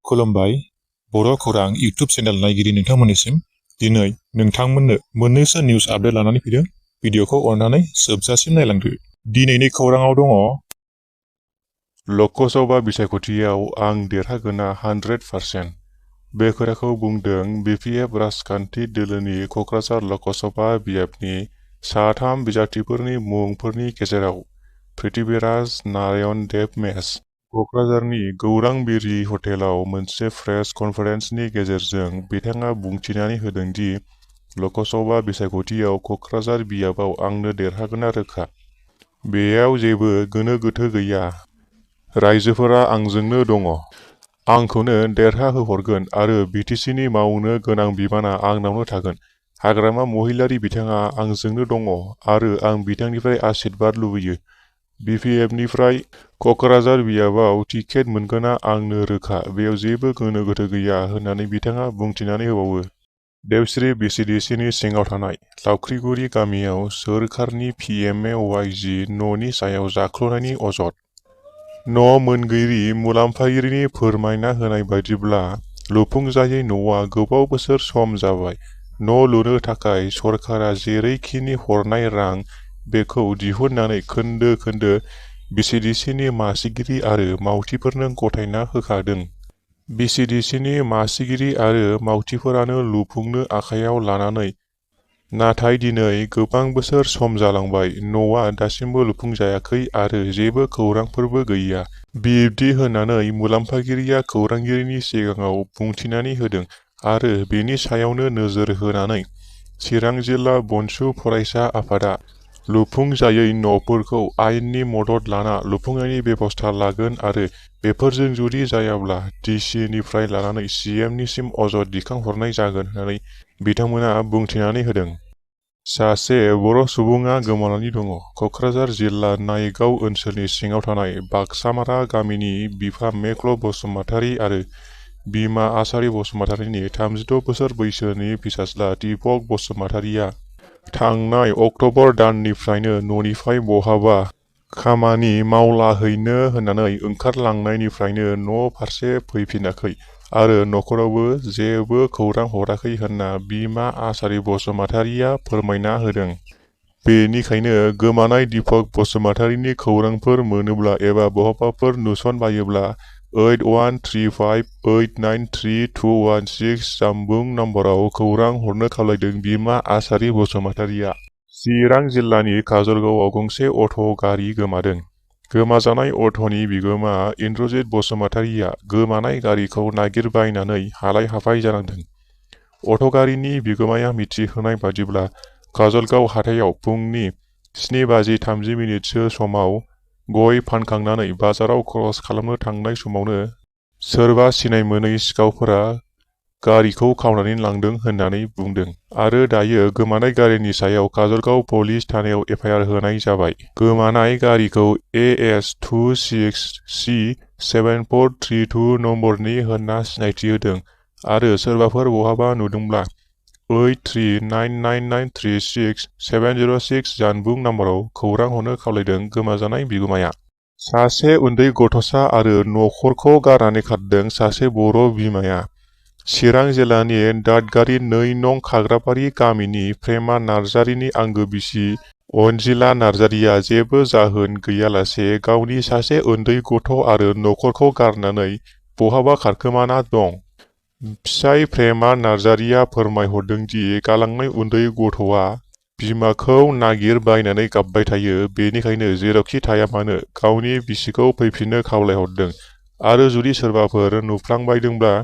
खुलुमबाय बर' खौरां YouTube channel नायगिरि नोंथांमोननिसिम दिनै नोंथांमोननो मोननैसो निउस आपडेट लानानै फैदों। भिडिअखौ अननानै जोबजासिम नायलांदो। दिनैनि खौराङाव दङ ल'कसभा बिसायख'थियाव आं देरहागोना 100%। बे खोथाखौ बुंदों बिपिएफ राजखान्थि दोलोनि क'क्राझार ल'कसभा बियाबनि साथाम बिजाथिफोरनि मुंफोरनि गेजेराव पृथ्वीराज नारायण देब मेस। क'क्राझारनि गौरांबिरी हटेलाव मोनसे प्रेस कनफारेन्सनि गेजेरजों बिथाङा बुंथिनानै होदों दि ल'कसभा बिसायख'थियाव क'क्राझार बियाबाव आंनो देरहागोना रोखा। बेयाव जेबो गोनो गोथो गैया। रायजोफोरा आंजोंनो दङ। आंखौनो देरहाहोहरगोन आरो बिटिसिनि मावनो गोनां बिबाना आंनावनो थागोन। हाग्रामा महिलारि बिथाङा आंजोंनो दङ आरो आं बिथांनिफ्राय आशीर्बाद लुबैयो। बिपिएफनिफ्राय क'क्राझार बियाबाव टिकेट मोनगोना आंनो रोखा। बेयाव जेबो गोनो गोथो गैया होननानै बिथाङा बुंथिनानै होबावो। देवस्रि बिसिडिसिनि सिङाव थानाय लावख्रिगुरि गामियाव सोरखारनि pmayg न'नि सायाव जाख्ल'नायनि अजद। न' मोनगिरि मुलाम्फागिरिनि फोरमायना होनाय बायदिब्ला लुफुंजायै न'आ गोबाव बोसोर सम जाबाय। न' लुनो थाखाय सरकारा जेरैखिनि हरनाय रां बेखौ दिहुननानै खोन्दो खोन्दो बिसिडिसिनि मासिगिरि आरो मावथिफोरनो गथायना होखादों। बिसिडिसिनि मासिगिरि आरो मावथिफोरानो लुफुंनो आखायाव लानानै नाथाय दिनै गोबां बोसोर सम जालांबाय। न'आ दासिमबो लुफुंजायाखै आरो जेबो खौरांफोरबो गैया। बिब्दि होननानै मुलाम्फागिरिया खौरांगिरिनि सिगाङाव बुंथिनानै होदों आरो बेनि सायावनो नोजोर होनानै चिरां जिल्ला बनसु फरायसा आफादा लुफुंजायै न'फोरखौ आयेननि मदद लाना लुफुंनायनि बेबस्था लागोन आरो बेफोरजों जुदि जायाब्ला डिसिनिफ्राय लानानै सिएमनिसिम अजद दिखांहरनाय जागोन होननानै बिथांमोना बुंथिनानै होदों। सासे बर' सुबुङा गोमानानै दङ। क'क्राझार जिल्ला नायगाव ओनसोलनि सिङाव थानाय बाक्सामारा गामिनि बिफा मेख्ल' बसुमतारी आरो बिमा आसारि बसुमतारीनि 36 बोसोर बैसोनि फिसाज्ला दीपक बसुमतारीया थांनाय अक्ट'बर दाननिफ्रायनो न'निफ्राय बहाबा खामानि मावलाहैनो होननानै ओंखारलांनायनिफ्रायनो न' फारसे फैफिनाखै आरो न'खरावबो जेबो खौरां हराखै होनना बिमा आसारि बसुमतारीया फोरमायना होदों। बेनिखायनो गोमानाय दीपक बसुमतारीनि खौरांफोर मोनोब्ला एबा बहाबाफोर नुसनबायोब्ला 8135893216 जानबुं नम्बराव खौरां हरनो खावलायदों बिमा आसारि बसुमतारीया। चिरां जिल्लानि काजलगावआव गंसे अट' गारि गोमादों। गोमाजानाय अट'नि बिगोमा इन्द्रजित बसुमतारीया गोमानाय गारिखौ नागिरबायनानै हालाय-हाफाय जानांदों। अट' गारिनि बिगोमाया मिथिहोनाय बादिब्ला काजलगाव हाथायाव फुंनि 7:30 समाव गय फानखांनानै बाजाराव खरस खालामनो थांनाय समावनो सोरबा सिनाय मोनै सिखावफोरा गारिखौ खावनानै लांदों होननानै बुंदों आरो दायो गोमानाय गारिनि सायाव काजलगाव पुलिस थानायाव एफआइआर होनाय जाबाय। गोमानाय गारिखौ AS26C7432 नम्बरनि होनना सिनायथि होदों आरो सोरबाफोर बहाबा नुदोंब्ला 8399936706 जानबुं नम्बराव खौरां हरनो खावलायदों गोमाजानाय बिगोमाया। सासे उन्दै गथ'सा आरो नखरखौ गारनानै खारदों सासे बर' बिमाया। चिरां जिल्लानि दादगारि 2 नं खाग्राबारि गामिनि प्रेमा नार्जारिनि आंगो बिसि अनजिला नार्जारिया जेबो जाहोन गैयालासे गावनि सासे उन्दै गथ' आरो नखरखौ गारनानै बहाबा खारखोमाना दं। फिसाय प्रेमा नार्जारिया फोरमायहरदों दि गालांनाय उन्दै गथ'आ बिमाखौ नागिरबायनानै गाबबाय थायो। बेनिखायनो जेरावखि थाया मानो गावनि बिसिखौ फैफिननो खावलायहरदों आरो जुदि सोरबाफोर नुफ्लांबायदोंब्ला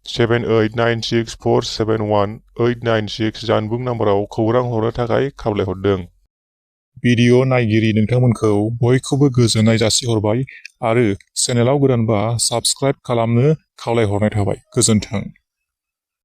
7896471896 जानबुं नम्बराव खौरां हरनो थाखाय खावलायहरदों। भिडिअ नायगिरि नोंथांमोनखौ बयखौबो गोजोननाय जासिहरबाय आरो चेनेलाव गोदानबा साबस्क्राइब खालामनो खावलायहरनाय थाबाय। गोजोन्थों।